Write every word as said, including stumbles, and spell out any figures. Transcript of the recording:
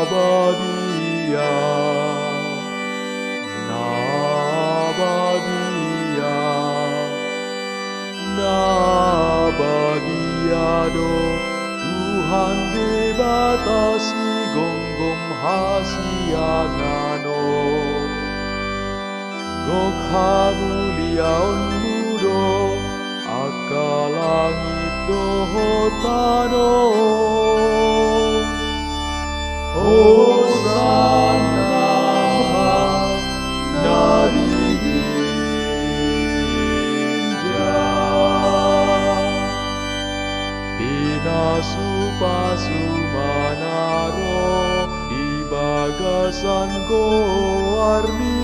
Badia, na badia, na badia do Tuhan Debata sigomgom hasiangan on. Gok hamuliaonmu do angka langit dohot tano. Hosanna ma na di ginjang. Pinasupasu ma na ro di bagasan goar ni